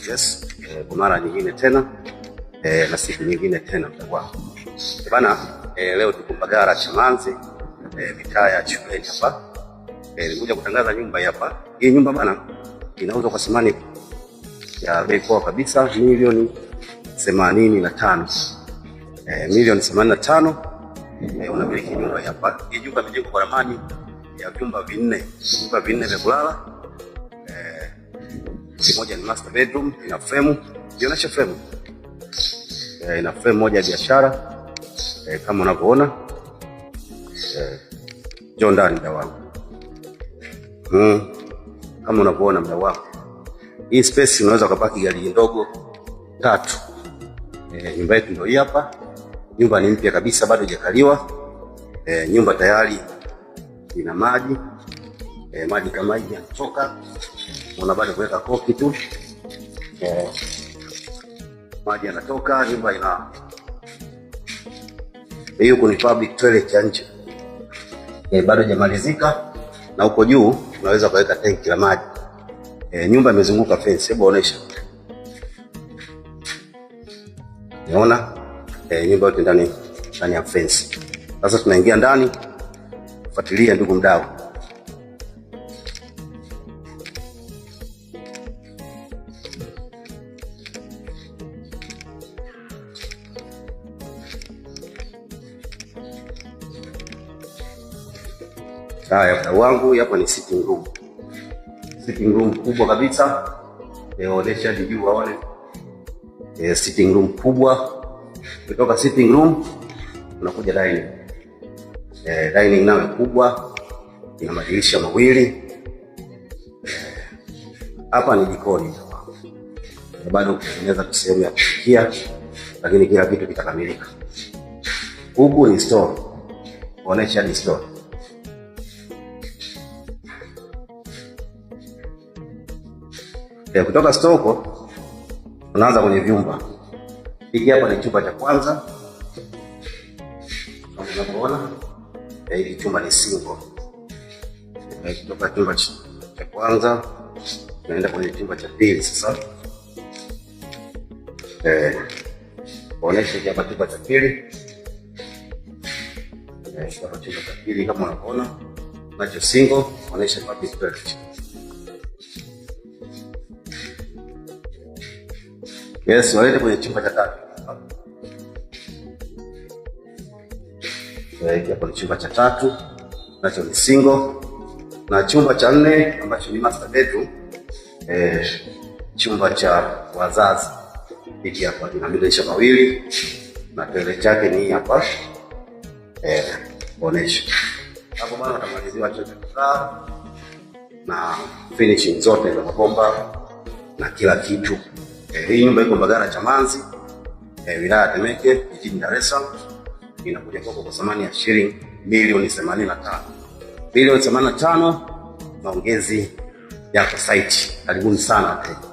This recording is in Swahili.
Yes, kwa mara nyingine tena na siku nyingine tena mtakuwa. Bana, leo tuko Mbagala Chamazi, mitaa ya shuleni hapa. Nimekuja kutangaza nyumba hapa. Hii nyumba bana inauzwa kwa thamani ya bei poa kabisa, milioni 85. Milioni 85 unamiliki nyumba hapa. Hii nyumba imejengwa kwa ramani ya vyumba vinne, vyumba vinne vya kulala. Kimoja ni master bedroom, ina frame, ionyeshe frame. Ina frame moja ya biashara kama unavyoona. Njoo ndani mda wangu. Kama unavyoona mda wangu. Hii space unaweza ukapaki gari ndogo tatu. Nyumba yetu ndio hii hapa. Nyumba ni mpya kabisa, bado haijakaliwa. Nyumba tayari ina maji. Maji kama hivi yanatoka. Una bado kuweka koki tu. Maji yanatoka, nyumba ina hiyo ni public toilet ya nje. Bado haijamalizika, na huko juu unaweza kuweka tenki la maji. Nyumba imezunguka fence, hebu onesha. Unaona? Nyumba yote ndani ndani ya fence. Sasa tunaingia ndani, fuatilia ndugu mdau. Haya, mdau wangu, hapa ni sitting room. Sitting room kubwa kabisa. Onesha hadi juu waone. Sitting room kubwa. Kutoka sitting room unakuja dining. Dining nayo kubwa, ina madirisha mawili. Hapa ni jikoni. Bado kutengeneza sehemu ya kupikia, lakini kila kitu kitakamilika. Huku ni store. Onesha ni store. Kutoka store huko unaanza kwenye vyumba. Hiki hapa ni chumba cha kwanza. Kama unavyoona, hiki chumba ni single. Kutoka chumba cha kwanza tunaenda kwenye chumba cha pili sasa. Onesha hiki hapa chumba cha pili. Hapa chumba cha pili kama unavyoona, nacho single, onesha public toilet. Yes, walete kwenye chumba cha tatu. Hiki hapa ni chumba cha tatu, nacho ni single. Na chumba cha nne ambacho ni master bedroom, chumba cha wazazi. Hiki hapa kina madirisha mawili na toilet chake ni hapa. Onesha. Hapo bwana utamaliziwa choo cha kukaa na finishing zote za mabomba na kila kitu. Hii nyumba iko Mbagala Chamazi, wilaya ya Temeke, jijini Dar es Salaam. Inakuja kwako kwa thamani ya shilingi milioni 85. Milioni 85, maongezi yako site. Karibuni sana wateja.